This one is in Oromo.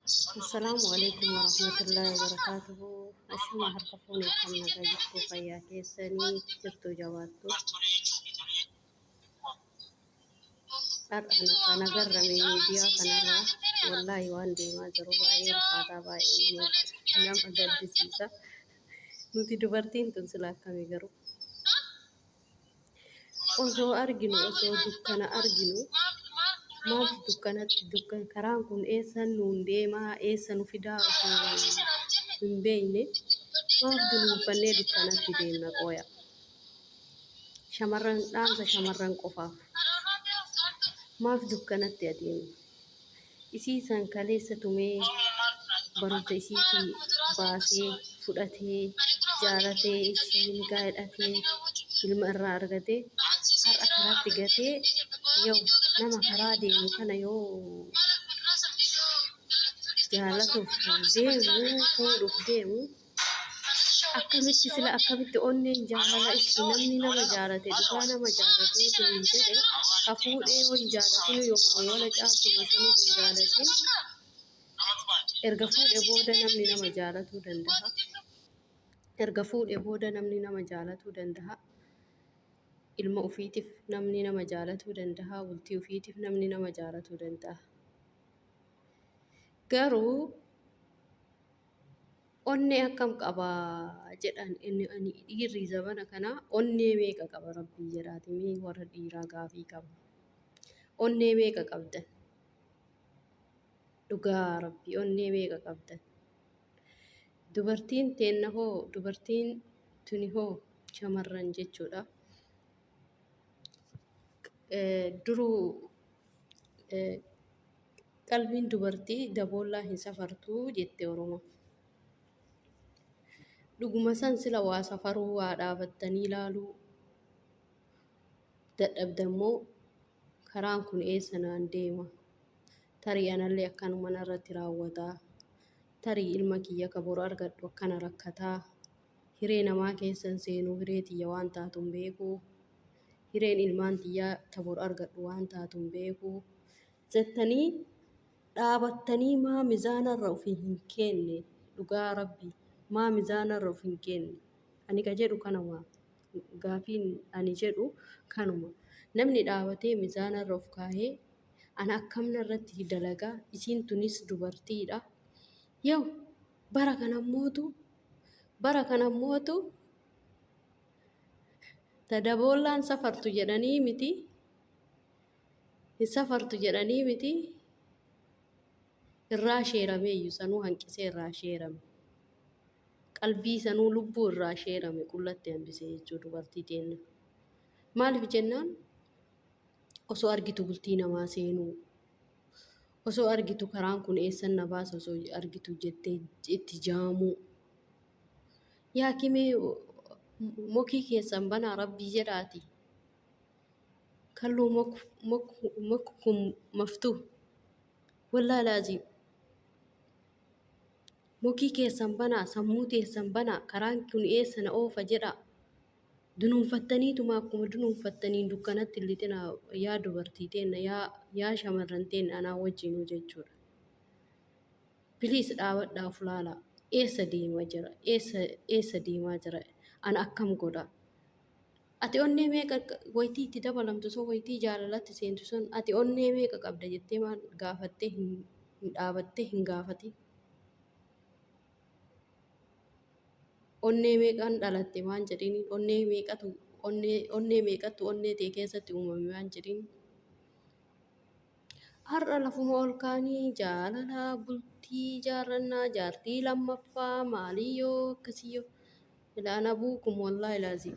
Assalaamu alaikum warahmatullaahi wabarakaatuhu. Ashama harka fuune, akkam nagaa jirtu? Fayyaa keessanii jirtu? Jabaattu? Har'a kan agarrame miidiyaa kanarraa, wallaahi waan deemaa jiru baay'ee ulfaataa, baay'ee nama gaddisiisa. Nuti dubartiin tun sila akkami garuu? Osoo arginu, osoo dukkana arginu, maaltu dukkanatti dukkan karaan kun eessa nuun deemaa, eessa nu fidaa osoo hin beekne, maaf dunuunfannee dukkanatti deemna qooya? Shamarran, dhaamsa shamarran qofaaf. Maaf dukkanatti adeemna? Isii san kaleessa tumee, barumsa isiitii baasee, fudhatee, jaalatee, isii nikaa hidhatee, ilma irraa argatee, har'a karaatti gatee, yoo nama karaa deemu kana yoo jaalatuuf deemu, fuudhuuf deemu, akkamitti sila, akkamitti onneen jaalala ishi? Namni nama jaalate, dhugaa nama jaalatee hin jedhe, ka fuudhee yoo hin jaalatin, yoo awwala caaltuma sanuu hin jaalatin, erga fuudhe booda namni nama jaalatuu danda'a? Erga fuudhe booda namni nama jaalatuu danda'a? Ilma ufiitiif namni nama jaalatuu danda'a? Bultii ufiitiif namni nama jaalatuu danda'a? Garuu onnee akkam qaba jedhan inni? Ani dhiirri zabana kanaa onnee meeqa qaba? Rabbii jedhaati mee warra dhiiraa gaafii qaba. Onnee meeqa qabdan? Dhugaa Rabbii, onnee meeqa qabdan? Dubartiin teenna hoo, dubartiin tuni hoo, shamarran jechuudha. Duruu qalbiin dubartii daboollaa hin safartuu jette Oromoon. Dhuguma san sila waa safaruu, waa dhaabattanii ilaaluu dadhabdammoo, karaan kun eessa naan deema? Tarii anallee akkanuma narratti raawwataa. Tarii ilma kiyya ka boru argadhu akkana rakkataa. Hiree namaa keessa hin seenuu, hiree tiyya waan taatu hin beekuu. Hireen ilmaan tiyyaa ta boru argadhu waan taatu hin beekuu. Jettanii dhaabattanii maa mizaanarra of hin keenne? Dhugaa Rabbi, maa mizaanarra of hin keenne? Ani ka jedhu kanuma. Gaafiin ani jedhu kanuma. Namni dhaabatee mizaanarra of kaahee, ana akkam narratti dalagaa? Isiin tunis dubartiidha. Yoo bara kana mootu ta daboollaan safartu jedhanii miti, hin safartu jedhanii miti, irraa sheerameeyyu sanuu hanqisee irraa sheerame. Qalbii sanuu, lubbuu irraa sheerame, qullatti hambise jechuu dubartii teenna. Maaliif jennaan, osoo argitu bultii namaa seenuu, osoo argitu karaan kun eessan na baasa, osoo argitu jettee itti jaamuu. Yaa kimee, mokii keessan banaa, Rabbii jedhaati. Kalluu mokkum maftuu. Wallaahi laaziim. Mokii keessan banaa, sammuu teessan banaa, karaan kun eessa na oofa jedhaa. Dunuunfattaniituma akkuma dunuunfattaniin dukkanatti hin lixinaa, yaa dubartii teenna, yaa shamarran teenna, anaa wajjinuu jechuudha. Please, dhaabadhaa, of laalaa. Eessa deemaa jira? Eessa deemaa jira? Ana akkam godha? Ati onnee meeqa wayitii itti dabalamtu sun, wayitii jaalalatti seentu sun, ati onnee meeqa qabda jettee maal gaafattee hin dhaabattee hin gaafatin? Onnee meeqaan dhalatte maan jedhini? Onnee meeqattu onnee ta'e keessatti uumame maan jedhini? Har'a lafuma ol kaanii jaalala, bultii jaarrannaa, jaartii lammaffaa, maaliyyoo, akkasiyyoo. Ilaan abuukum, wallaahi laazim.